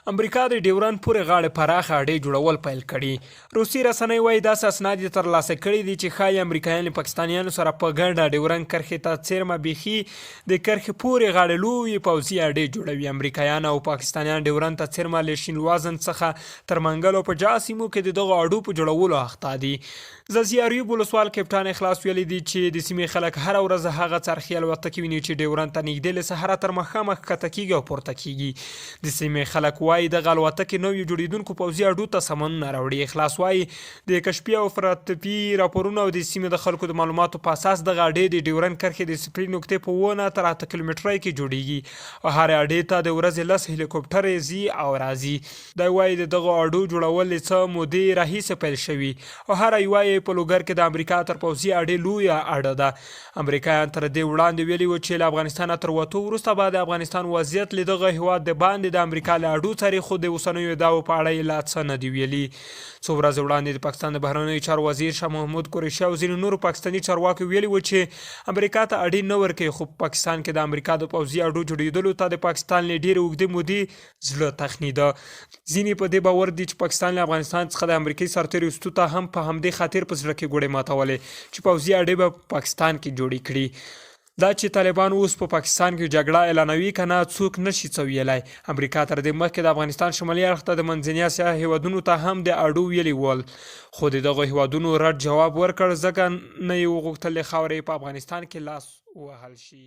امریکا د ډیورند پورې غاړې پراخه اډې جوړول پیل کړي. روسي رسنۍ وايي داسې اسناد یې ترلاسه کړي دي چې ښايي امریکایان له پاکستانیانو سره په ګډه ډیورند کرښې ته څېرمه بیخي د کرښې پورې غاړې لویې پوځي اډې جوړوي. امریکایان او پاکستانیان ډیورند ته څېرمه له شینلوازن څخه تر منګل او په جا سیمو کې د دغو اډو په جوړولو اخته دي. ځاځي اریوب ولسوال کپټان اخلاص ویلي دي چې د سیمې خلک هره ورځ هغه څرخي الوتکې ویني چې ډیورند ته نږدې له سهاره تر ماښامه ښکته کیږي او پورته کیږي. د سیمې خلک وايي دغه الوتکې نویو جوړیدونکو پوځي اډو ته سامانونه راوړي. اخلاص وايي د کشفي او فراتفي راپورونو او د سیمې د خلکو د معلوماتو په اساس دغه اډې د ډیورند کرښې د صفري نقطې په 7 نه تر 8 کیلومترۍ کې جوړیږي او هرې اډې ته د ورځې 10 هلیکوپټرې ځي او راځي. دی وايي، د دغو اډو جوړول له څه مودې راهیسې پیل شوي او هره یوه یې په لوګر کې د امریکا تر پوځي اډې لویه اډه ده. امریکایان تر دې وړاندې ویلي و چې له افغانستانه تر وتو وروسته به د افغانستان وضعیت له دغه هېواد د باندې د امریکا له اډو څاري، خو د اوسنیو ادعاوو په اړه یې لا څه نه دي ویلي. څو ورځې وړاندې د پاکستان د بهرنیو چارو وزیر شاه محمود قریشي او ځینو نورو پاکستاني چارواکو ویلي و چې امریکا ته اډې نه ورکوي، خو په پاکستان کې د امریکا د پوځي اډو جوړېدلو ته د پاکستان له ډېرې اوږدې مودې زړه تخنیده. ځینې په دې باور دي چې پاکستان له افغانستان څخه د امریکې سرتېرو ایستو ته هم په همدې خاطر په زړه کې ګوړې ماتولې چې پوځي اډې به په پاکستان کې جوړې کړي. دا چې طالبان اوس په پاکستان کې جګړه اعلانوي که نه څوک نه شي څه ویلای. امریکا تر دې مخکې د افغانستان شمالي اړخ ته د منځني اسیا هېوادونو ته هم د اډو ویلي ول، خو د دغو هېوادونو رډ جواب ورکړ ځکه نه یې وغوښتل له خاورې یې په افغانستان کې لاس ووهل شي.